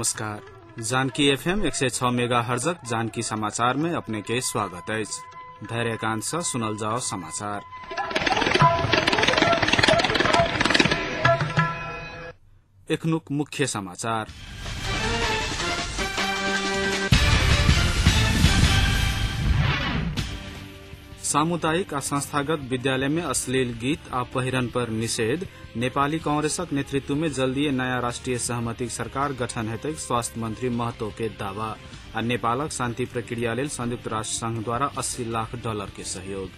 नमस्कार। Janaki FM 106 mega हर्जक Janaki समाचार में अपने के स्वागत अछि। धैर्यकांत से सुनल जाओ समाचार। एखनुक मुख्य समाचार। सामुदायिक आ संस्थागत विद्यालय में अश्लील गीत आ पहिरन पर निषेध। नेपाली कांग्रेसक नेतृत्व में जल्दीए नया राष्ट्रीय सहमति सरकार गठन हेतै स्वास्थ्य मंत्री महतो के दावा। आ नेपालक शांति प्रक्रिया लेल संयुक्त राष्ट्र संघ द्वारा 80 लाख डॉलर के सहयोग।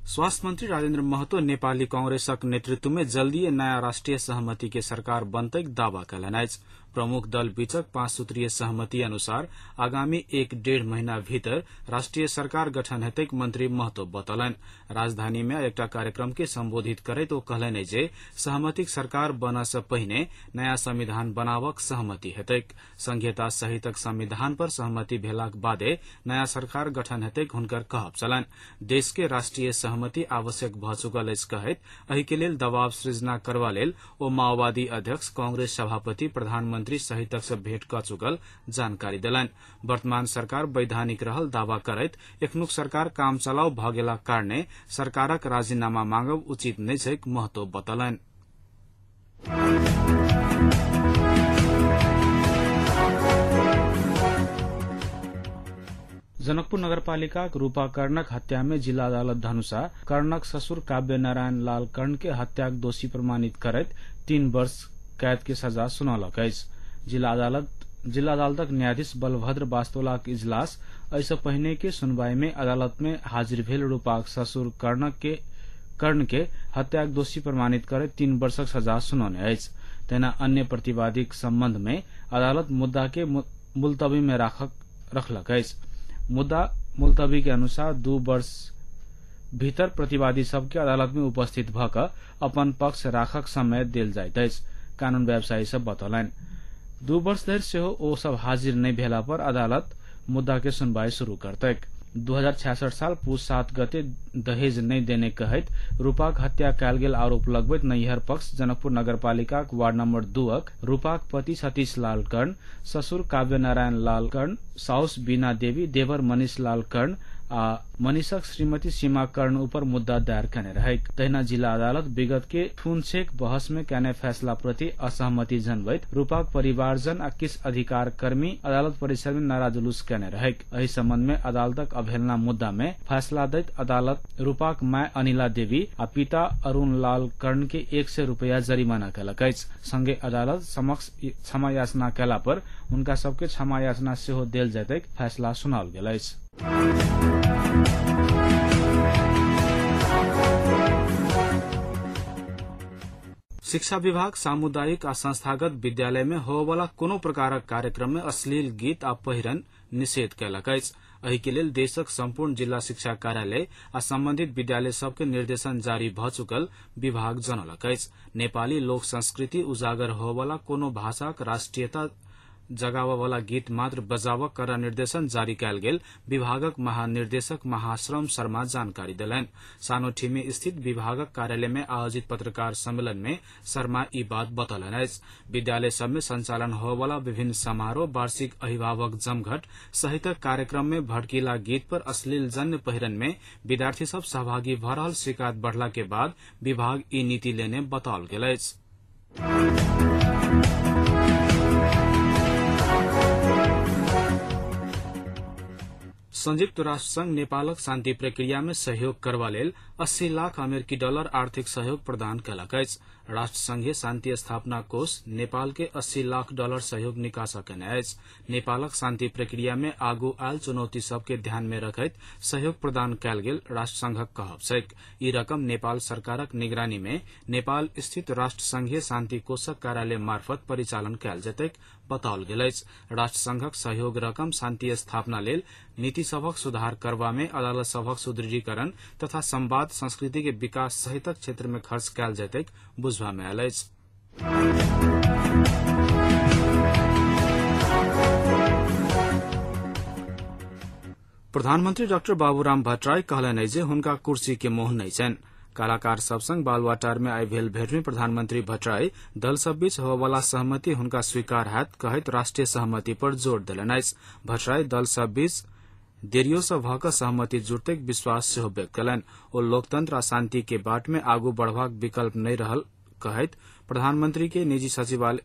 स्वास्थ्य मंत्री राजेन्द्र महतो नेपाली कांग्रेसक नेतृत्व में जल्दीए नया राष्ट्रीय सहमति के सरकार बनतैक दावा कयलनि अछि। प्रमुख दल बीचक 5 सूत्रीय सहमति अनुसार आगामी 1-1.5 महीना भीतर राष्ट्रीय सरकार गठन हेतैक मंत्री महतो बतौलनि। राजधानी में एकटा कार्यक्रम के संबोधित करैत ओ कहलनि जे सहमतिक सरकार बनऽ सँ पहिने नया संविधान बनाबक सहमति हेतैक। संघीयता सहितक संविधान पर सहमति भेलाक बादे नया सरकार गठन हेतैक हुनकर कहब छलनि। देश के राष्ट्रीय सहमति आवश्यक भऽ चुकल अछि कहैत एहि के लेल दबाव सृजना करबा लेल ओ माओवादी अध्यक्ष, कांग्रेस सभापति, प्रधानमंत्री सहितक से भेंट क चुकल जानकारी देलनि। वर्तमान सरकार वैधानिक रहल दावा करैत एखनुक सरकार काम चलाउ भऽ गेलाक कारणे सरकारक राजीनामा मांगब उचित नहि छैक महतो बतौलनि। जनकपुर नगरपालिकाक रूपा कर्णक हत्या में जिला अदालत धनुषा कर्णक ससुर काव्य नारायण लाल कर्ण के हत्याक दोषी प्रमाणित करैत 3 वर्ष कैद के सजा सुनौलक अछि। जिला अदालतक न्यायाधीश बलभद्र बास्तोलाक इजलास एहिसँ पहिने के सुनवाई में अदालत में हाजिर भेल रूपाक ससुर कर्ण के हत्याक दोषी प्रमाणित करैत 3 वर्षक सजा सुनौने अछि। तहिना अन्य प्रतिवादीक सम्बन्ध में अदालत मुद्दा के मुलतवी में रखलक अछि। मुद्दा मुलतवी के अनुसार 2 वर्ष भीतर प्रतिवादी सबके अदालत में उपस्थित भऽ कऽ अपन पक्ष राखक समय देल जाइत अछि। कानून व्यवसायी सब बतौलनि। 2 वर्ष धरि सेहो ओ सब हाजिर नहि भेला पर अदालत मुद्दा के सुनवाई शुरू करतैक। 2066 साल पुस 7 गते दहेज नहि देने कहैत रूपाक हत्या कयल गेल आरोप लगबैत नैहर पक्ष जनकपुर नगरपालिकाक वार्ड नंबर 2 रूपाक पति सतीश लाल कर्ण, ससुर काव्य नारायण लाल कर्ण, साउस बीना देवी, देवर मनीष लाल कर्ण आ मनीषक श्रीमती सीमा कर्ण ऊपर मुद्दा दायर कयने रहैक। तहिना जिला अदालत विगत के थुनछेक बहस में कयने फैसला प्रति असहमति जनबैत रूपाक परिवारजन आ किछु अधिकार कर्मी अदालत परिसर में नारा जुलूस कयने रहैक। एहि संबंध में अदालतक अवहेलना मुद्दा में फैसला दैत अदालत रूपाक my Anila देवी आ पिता अरुण लाल कर्ण के 100 रुपया जरिमाना कयलक अछि। संगे अदालत समक्ष क्षमा याचना कयला पर हुनका सबके क्षमा याचना सेहो देल जेतैक फैसला सुनाओल गेल अछि। शिक्षा विभाग सामुदायिक आ संस्थागत विद्यालय में होवला कोनो प्रकारक कार्यक्रम में अश्लील गीत आ पहिरन निषेध कयलक अछि। एहि के लेल देशक सम्पूर्ण जिला शिक्षा कार्यालय आ संबंधित विद्यालय सबके निर्देशन जारी भऽ चुकल विभाग जनौलक अछि। नेपाली लोक संस्कृति उजागर होवला कोनो भाषाक राष्ट्रीयता जगाबऽ वाला गीत मात्र बजाबऽ कड़ा निर्देशन जारी कयल गेल विभागक महानिर्देशक महाश्रम शर्मा जानकारी देलनि। सानोठीमी स्थित विभागक कार्यालय में आयोजित पत्रकार सम्मेलन में शर्मा ई बात बतौलनि अछि। विद्यालय सब में संचालन होवला विभिन्न समारोह, वार्षिक अभिभावक जमघट सहितक कार्यक्रम में भड़कीला गीत पर अश्लील जन्य पहिरन में विद्यार्थी सब सहभागी भऽ रहल शिकायत बढ़ला के बाद विभाग ई नीति लेने बताओल गेल अछि। संयुक्त राष्ट्र संघ नेपालक शांति प्रक्रिया में सहयोग करबा लेल 80 लाख अमेरिकी डॉलर आर्थिक सहयोग प्रदान कयलक अछि। राष्ट्र संघीय शांति स्थापना कोष नेपाल के 80 लाख डॉलर सहयोग निकासा कयने अछि। नेपालक शांति प्रक्रिया में आगू आयल चुनौती सबके ध्यान में रखैत सहयोग प्रदान कयल गेल राष्ट्र संघक कहब छैक। ई रकम नेपाल सरकारक निगरानी में नेपाल स्थित राष्ट्र संघीय शांति कोषक कार्यालय मार्फत परिचालन कयल जेतैक बताओल गेल अछि। राष्ट्र संघक सहयोग रकम शांति स्थापना लेल नीति सभक सुधार करबा में, अदालत सभक सुदृढ़ीकरण तथा संवाद संस्कृति के विकास सहितक क्षेत्र में खर्च कयल जेतैक बुझबा में आयल अछि। प्रधानमंत्री डाक्टर बाबूराम भट्टराई कहलनि जे हुनका कुर्सी के मोह नहि छनि। कलाकार सब संग बालुवाटार में आइ भेल भेट में प्रधानमंत्री भट्टराई दल सब बीच होबयवला सहमति हुनका स्वीकार हैत कहैत राष्ट्रिय सहमति पर जोड़ देलनि अछि। भट्टराई दल सब बीच देरियो सँ भऽ कऽ सहमति जुटतैक विश्वास सेहो व्यक्त कयलनि। ओ लोकतंत्र आ शांति के बाट मे आगू बढ़बाक विकल्प नहि रहल कहैत प्रधानमंत्री के निजी सचिवालय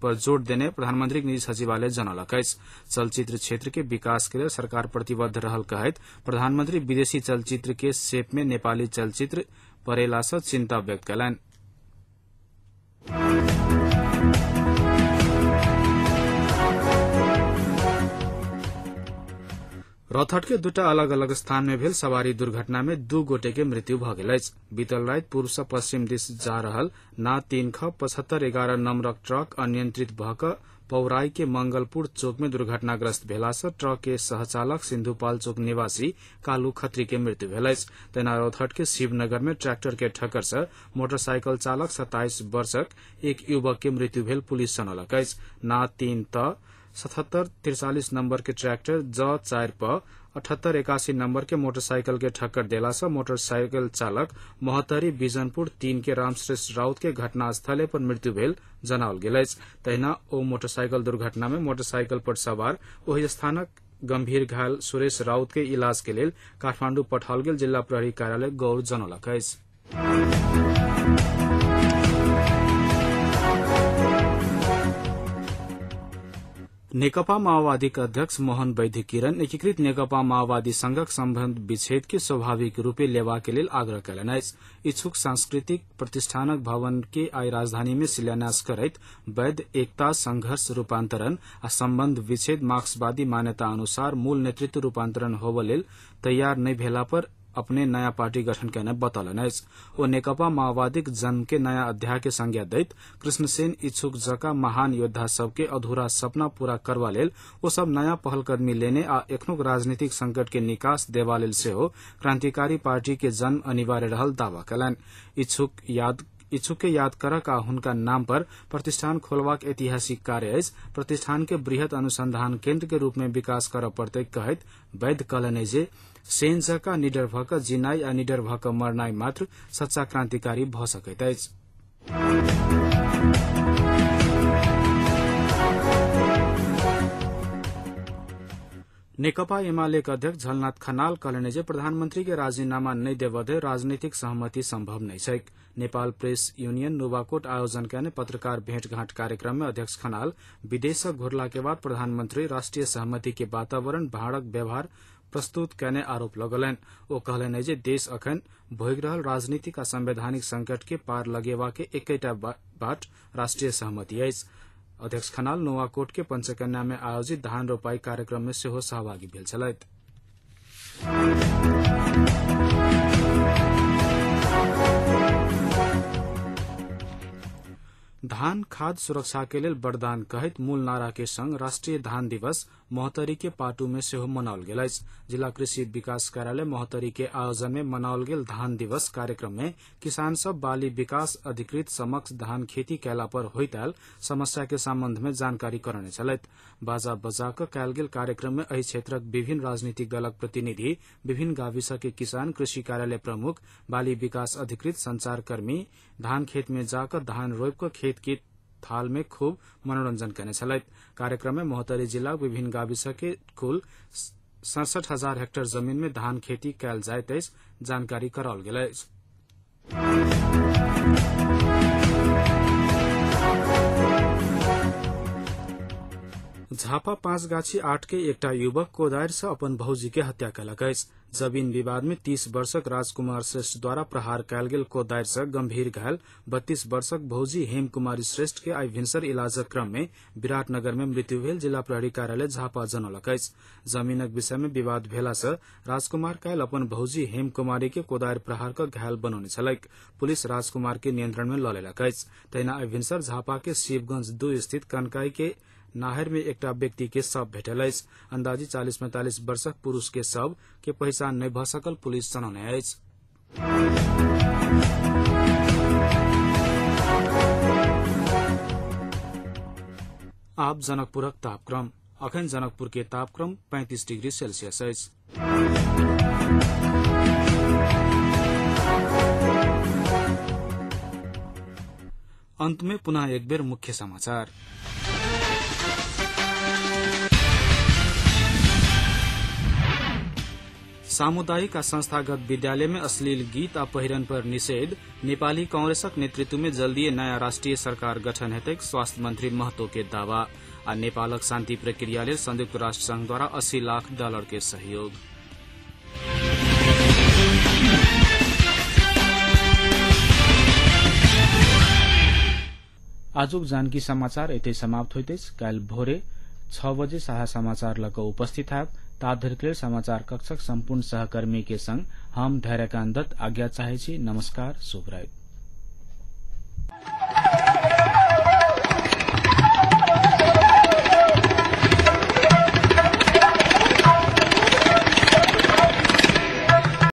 पर जोड़ देने प्रधानमंत्री के निजी सचिवालय जनौलक अछि। चलचित्र क्षेत्र के विकास के लेल सरकार प्रतिबद्ध रहल कहैत प्रधानमंत्री विदेशी चलचित्र के सेप में नेपाली चलचित्र परेला सँ चिंता व्यक्त कयलनि। रौतहट के दूटा अलग अलग स्थान में भेल सवारी दुर्घटना में 2 गोटे के मृत्यु भऽ गेल अछि। बीतल राति पूर्व सँ पश्चिम दिस जा रहल ना 3 ख 7511 नम्बरक ट्रक अनियंत्रित भऽ कऽ पौराई के मंगलपुर चौक में दुर्घटनाग्रस्त भेला सँ ट्रक के सहचालक सिन्धुपाल चौक निवासी कालू खत्री के मृत्यु भेल अछि। तहिना रौतहट के शिवनगर में ट्रैक्टर के ठक्कर सँ मोटरसाइकिल चालक 27 वर्षक एक युवक के मृत्यु भेल पुलिस जनौलक अछि। ना 3 त 7743 नम्बर के ट्रैक्टर ज 4 प 7881 नम्बर के मोटरसाइकिल के ठक्कर देला सँ मोटरसाइकिल चालक महोत्तरी बिजनपुर 3 के रामश्रेष्ठ राउत के घटनास्थले पर मृत्यु भेल जनाओल गेल अछि। तहिना ओ मोटरसाइकिल दुर्घटना में मोटरसाइकिल पर सवार ओहि स्थानक गंभीर घायल सुरेश राउत के इलाज के लेल काठमांडू पठाओल गेल जिल्ला प्रहरी कार्यालय गौर जनौलक अछि। नेकपा माओवादीक अध्यक्ष मोहन वैद्य किरण एकीकृत नेकपा माओवादी संघक सम्बन्ध विच्छेद के स्वाभाविक रूपे लेबाक लेल आग्रह कयलनि अछि। इच्छुक सांस्कृतिक प्रतिष्ठानक भवन के आइ राजधानी में शिलान्यास करैत वैद्य एकता संघर्ष रूपांतरण आ सम्बन्ध विच्छेद मार्क्सवादी मान्यता अनुसार मूल नेतृत्व रूपांतरण होबय लेल तैयार नहि भेला पर अपने नयाँ पार्टी गठन केने बतौलनि अछि। ओ नेकपा माओवादीक जन्म के नयाँ अध्याय के संज्ञा दैत कृष्णसेन इच्छुक जका महान योद्धा सबके अधूरा सपना पूरा करबा लेल ओ सब नयाँ पहलकदमी लेने आ एखनुक राजनीतिक संकट के निकास देबा लेल सेहो क्रांतिकारी पार्टी के जन्म अनिवार्य रहल दावा कयलनि। इच्छुक के याद करक आ हुनका नाम पर प्रतिष्ठान खोलबाक ऐतिहासिक कार्य अछि। प्रतिष्ठान के वृहत अनुसंधान केन्द्र के रूप में विकास करऽ पड़तै कहैत वैद्य कहलनि जे सेन जकाँ निडर भऽ कऽ जीनाइ आ निडर भऽ कऽ मरनाइ मात्र सच्चा क्रांतिकारी भऽ सकैत अछि। नेकपा एमालेक अध्यक्ष झलनाथ खनाल कहलनि जे प्रधानमंत्री के राजीनामा नहि देबऽ धरि राजनीतिक सहमति संभव नहि छैक। नेपाल प्रेस यूनियन नुवाकोट आयोजन कयने पत्रकार भेंटघाट कार्यक्रम में अध्यक्ष खनाल विदेश सँ घुरला के बाद प्रधानमंत्री राष्ट्रीय सहमति के वातावरण भाड़क व्यवहार प्रस्तुत कयने आरोप लगौलनि। ओ कहलनि जे देश अखन भोगि रहल राजनीतिक आ संवैधानिक संकट के पार लगेबा के एक्केटा बाट राष्ट्रीय सहमति अछि। अध्यक्ष खनाल नुवाकोट के पंचकन्या में आयोजित धान रोपाई कार्यक्रम में सेहो सहभागी भेल छलथि। धान खाद्य सुरक्षा के लेल वरदान कहैत मूल नारा के संग राष्ट्रीय धान दिवस महोत्तरी के पाटू में सेहो मनाओल गेल अछि। जिला कृषि विकास कार्यालय महोत्तरी के आयोजन में मनाओल गेल धान दिवस कार्यक्रम में किसान सब बाली विकास अधिकृत समक्ष धान खेती कयला पर होइत आयल समस्या के सम्बन्ध में जानकारी करौने छलथि। बाजा बजा कऽ कयल गेल कार्यक्रम में एहि क्षेत्रक विभिन्न राजनीतिक दलक प्रतिनिधि, विभिन्न गाविस के किसान, कृषि कार्यालय प्रमुख, बाली विकास अधिकृत, संचारकर्मी धान खेत में जाकऽ धान रोपि कऽ खेत के थाल में खूब मनोरंजन केने छलथि। कार्यक्रम में महोत्तरी जिलाक विभिन्न गाविस के कुल 67,000 हेक्टेयर जमीन में धान खेती कयल जाइत अछि जानकारी कराओल गेल अछि। झापा 5 गाछी 8 के एकटा युवक कोदारि सँ अपन भौजी के हत्या कयलक अछि। जमीन विवाद में 30 वर्षक राजकुमार श्रेष्ठ द्वारा प्रहार कयल गेल कोदारि सँ गंभीर घायल 32 वर्षक भौजी हेम कुमारी श्रेष्ठ के आइ भिनसर इलाजक क्रम में विराटनगर में मृत्यु भेल जिला प्रहरी कार्यालय झापा जनौलक अछि। जमीनक विषय में विवाद भेला सँ राजकुमार काल्हि अपन भौजी हेम कुमारी के कोदारि प्रहार कऽ घायल बनौने छलैक। पुलिस राजकुमार के नियंत्रण में लऽ लेलक अछि। तहिना आइ भिनसर झापा के शिवगंज 2 स्थित कनकाई के नाहर में एकटा व्यक्ति के शव भेटल अछि। अंदाजी 40-45 वर्षक पुरूष के शव के पहिचान नहि भऽ सकल पुलिस जनौने अछि। आब जनकपुरक तापक्रम। अखन जनकपुर के तापक्रम 35 डिग्री सेल्सियस अछि। अंत में पुनः एक बेर मुख्य समाचार। सामुदायिक आ संस्थागत विद्यालय में अश्लील गीत आ पहिरन पर निषेध। नेपाली कांग्रेसक नेतृत्व में जल्दीए नयाँ राष्ट्रिय सरकार गठन हेतैक, स्वास्थ्य मंत्री महतो के दावा। आ नेपालक शान्ति प्रक्रिया लेल संयुक्त राष्ट्र संघ द्वारा 80 लाख डॉलर के सहयोग। आजुक जानकी समाचार एतै समाप्त होइत अछि। काल्हि भोरे 6 बजे साझा समाचार लऽ कऽ उपस्थित हैब। ताधरिक लेल समाचार कक्षक सम्पूर्ण सहकर्मी के संग हम धैर्यकान्त दत्त आज्ञा चाहै छी। नमस्कार, शुभ राति।